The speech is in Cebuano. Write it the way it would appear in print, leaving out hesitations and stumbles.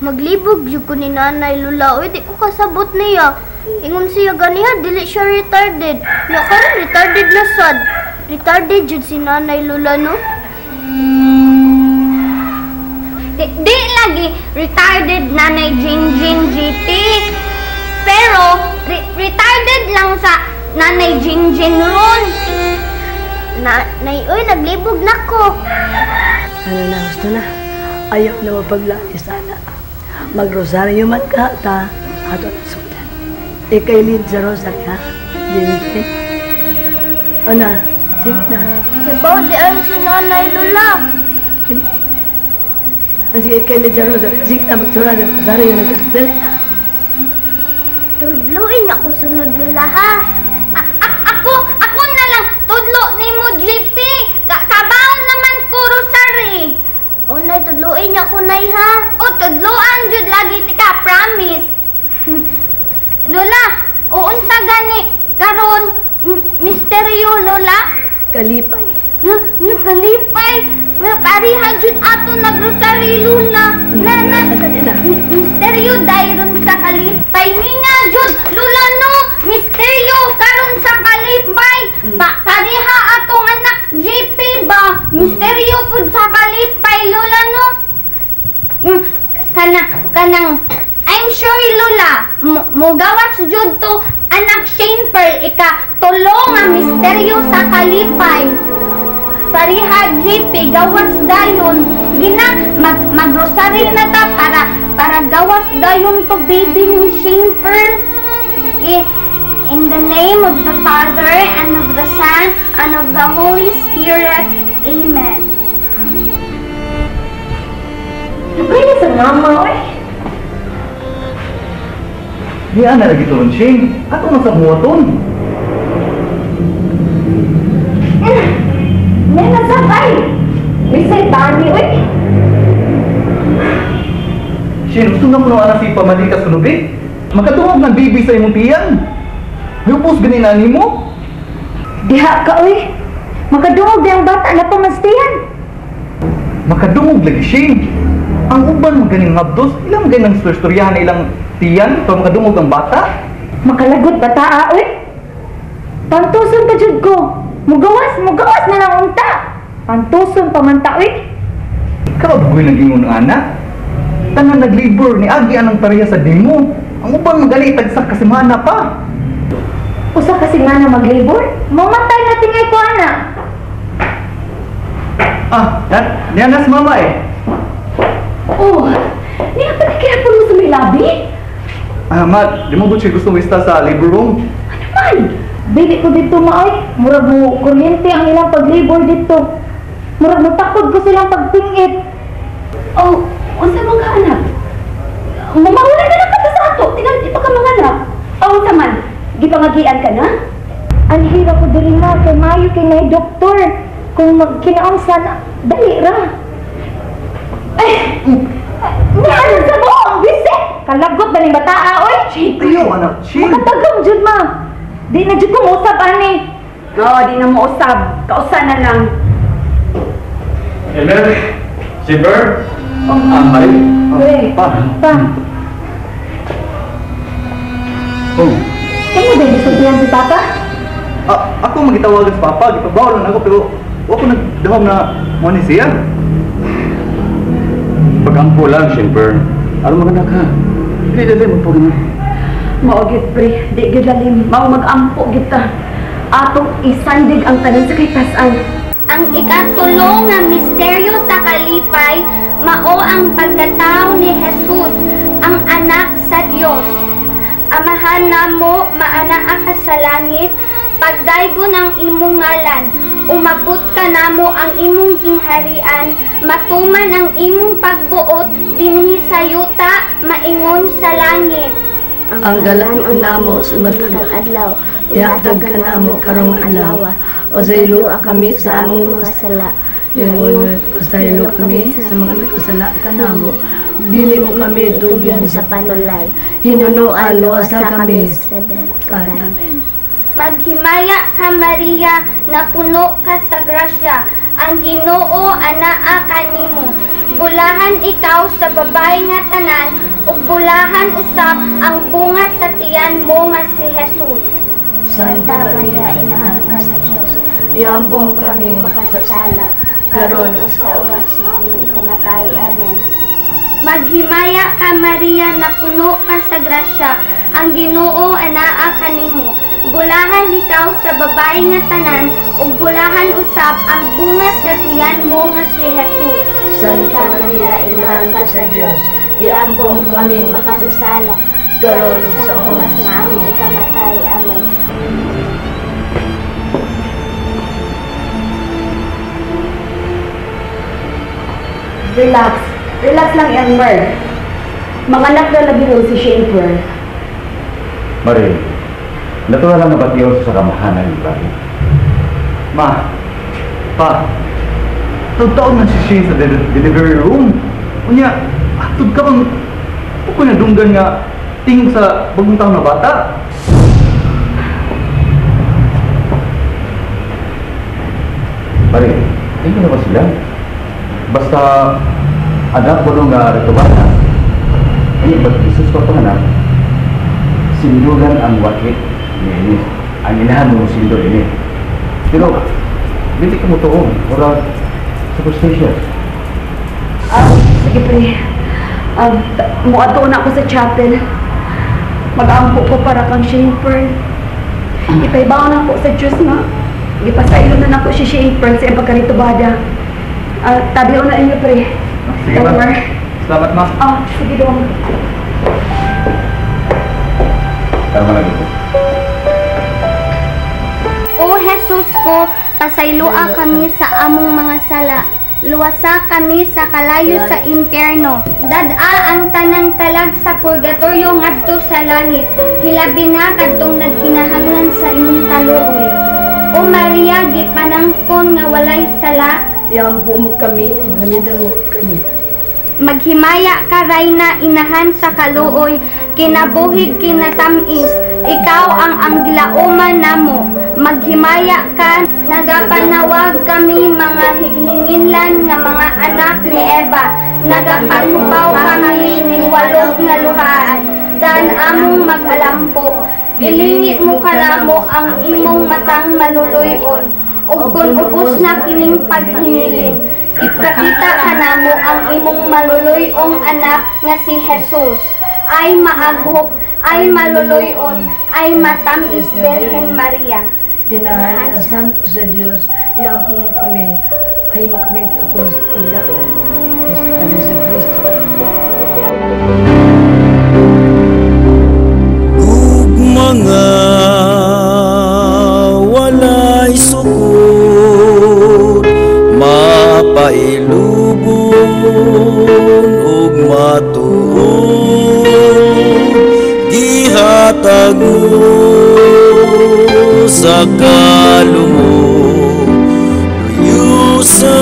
Maglibog jud ko ni Nanay Lula, oy, di ko kasabot niya. Ingon siya ganiha, dili siya retarded. Nya karon retarded na sad. Retarded jud si Nanay Lula, no? Di lagi retarded Nanay Jin Jin GP. Pero retarded lang sa Nanay Jin Jin ron. Nay, oy, naglibog na ko. Ano na, gusto na. Ayaw na mapaglali sana. Magrosaryo man ka, ta, ato na sudan. Ikay lead sa rosary, ha? Jin. Ano, sige na. Kibaw di ay si Nanay Lula. Sige, ikay lead sa rosary. Sige na, magsurado. Rosaryo na ka. Dali na. Tudluin ako sunod, Lula, ha? Ako na lang. Tudlo ni mo, GP. Kabaon naman ko, rosary. O, Nay, tudluin niya ako, Nay, ha? O, tudluan jud lagi tika, promise. Lola, uunsa gani karon misteryo, Lola? Kalipay. Kalipay. Pariha jud ato nagrosary, Lola. Na. Misteryo dayron sa kalipay. Ninga jud, Lola, no. Misteryo karon sa kalipay. Pariha atong anak GP ba? Misteryo pud sa kalipay, Lola, no. Kanang I'm sure, Lola, mugawas jud to anak Shane Pearl ika tulo nga misteryo sa kalipay. Pariha GP gawas dayon. Gina magrosary na ta para gawas dayon to baby ni Shane Pearl. In the name of the Father and of the Son and of the Holy Spirit. Amen. Pwede sa mama, oy. Di ana lagi turon, Shane. Ato na sa buhaton. Nena sa bay. Bisay tani, oy. Shane, gusto na kuno ana si pamalikas kuno be. Makadungog ng baby sa imong tiyan. May upos gani na nimo. Diha ka, oy. Makadungog di ang bata na pamastiyan. Makadungog lagi, Shane. Ang uban mo ganing ngabdos, ilang ganing istoryahan ilang tiyan para makadungog ang bata? Makalagot bata, oy. Pantuson pa jud ko. Mugawas na lang unta. Pantuson pa man ta, oy. Ikaw ba ko'y nag-ingon anak? Tanan naglibor ni agi anang pareha sa demo. Ang uban magali tagsak ka semana pa. Usa ka semana maglibor? Mamatay na tingay ko, anak. Ah, niya nas mama eh. Oh, niya pa na kaya mo sa may labi? Ah, ma, di mo ba siya gusto mo ista sa labor room? Ano man? Dili ko dito, ma, oy. Murag mo kuryente ang ilang paglibor dito. Murag mo takod ko silang pagpingit. Oh, unsa man ka, anak? Mamawala na lang ka sa ato. Tingal, di pa ka mga anak. Oh, unsa man? Gipangagian ka na? Anhira ko diri, ma. Kay mayo kay nay doktor. Kung magkinaunsa na, dali ra. Ay, ano sa mo? Ang bisik! Kalagot na ning bataa, oy! Ayaw, anak, chill! Makatagong jud, ma! Di na jud ko mausab, ani! Oo, di na mausab. Kausa na lang. Emer? Zipper? Oh, ay. Uy, Pa. Pa. Oh. Kaya mo din gisultihan si Papa? Ah, ako magitawagan sa Papa. Gipabawal na ako, pero wako nagdahom na mo ni siya. Pag-ampo lang, Shimper. Aron maganda ka. Dili, dili, magpugin na. Mao gid, pre. Di gid lalim. Mao mag-ampo gid ta. Atong isandig ang tanan sa kay-tasan. Ang ikatulo nga misteryo sa kalipay mao ang pagkatao ni Jesus, ang anak sa Dios. Amahan namo maanaa ka sa langit, pagdaygon ang imong ngalan, umabot ka namo ang imong gingharian, matuman ang imong pagbuot dinhi sa yuta maingon sa langit. Ang galan namo sa matag adlaw, Ihatag ka namo karong adlaw. Pasaylo kami sa among mga sala. Ingon, pasaylo kami sa mga nagkasala kanamo. Dili mo kami tugyan sa panulay. Hinunoan, luwasa kami sa damutan. Amen. Maghimaya ka, Maria, na puno ka sa grasya. Ang Ginoo anaa kanimo. Bulahan ikaw sa babae nga tanan ug bulahan usab ang bunga sa tiyan mo nga si Jesus. Santa Maria, inahan ka sa Diyos. Iampo kami makasasala, karon ug sa oras na among ikamatay. Amen. Maghimaya ka, Maria, na puno ka sa grasya. Ang Ginoo anaa kanimo. Bulahan ikaw sa babae nga tanan ug bulahan usab ang bunga sa tiyan mo nga si Jesus. Santa Maria, inahan ka sa Diyos. Iampo kami makasasala, karon ug sa oras na among ikamatay. Amen. Relax. Relax lang, Elmer. Manganak na lagi ron si Shane Pearl. Marie, natural lang nabatiyon sa kamahanan ng bahay. Ma, pa, taon na si Shane sa delivery room. Unya, atod ka bang ako na dunggan nga tingog sa bagong taon na bata? Marie, tingnan na ba sila? Basta anak ko nung nga retubana, ay ba't Jesus pa panganak, sindugan ang wakit ni ini. Ang inahan mo sindo ini. Pero, hindi ka mo tuong, ora superstitious. Sige pre, muadto na ako sa chapel. Mag-ampo ko para kang Shane Pearl. Ipaibaw na ako sa Diyos nga. Ipasailo na nako si Shane Pearl sa iyang pagkaritubada. Tabi na inyo pre. Sige ma. Salamat ma. Sige dong. Tama lagi ko. O Jesus ko, pasayloa kami sa among mga sala. Luwasa kami sa kalayo sa impyerno. Dad-a ang tanang kalag sa purgatorio ngadto sa langit. Hilabi na kadtong nagkinahanglan sa imong kaluoy. O Maria, gipanangkon nga walay sala. Iampo mo kami, namidamot kami. Maghimaya ka, Rayna, inahan sa kaluoy, kinabuhig kinatamis, ikaw ang anggilauman namo. Maghimaya ka, nagapanawag kami mga highinginlan nga mga anak ni Eva. Nagapanupaw kami ni walog nga luhaan, daan among mag-alampo. Ilingi mo kanamo ang imong matang maluluyon, ug kun ubos na kining paghinilin, ipakita kanamo ang imong maluluyong anak nga si Jesus. Ay maaghop, ay maluluyon, ay matamis Birhen Maria. Pinahan na santo sa Diyos, iampo mo kami, mahimo kaming kiakon sa pagdaan sa Jesu Kristo. Ug mga walay sukod, mapailubon ug matuod, gihatag mo sa kalumok, luyo sa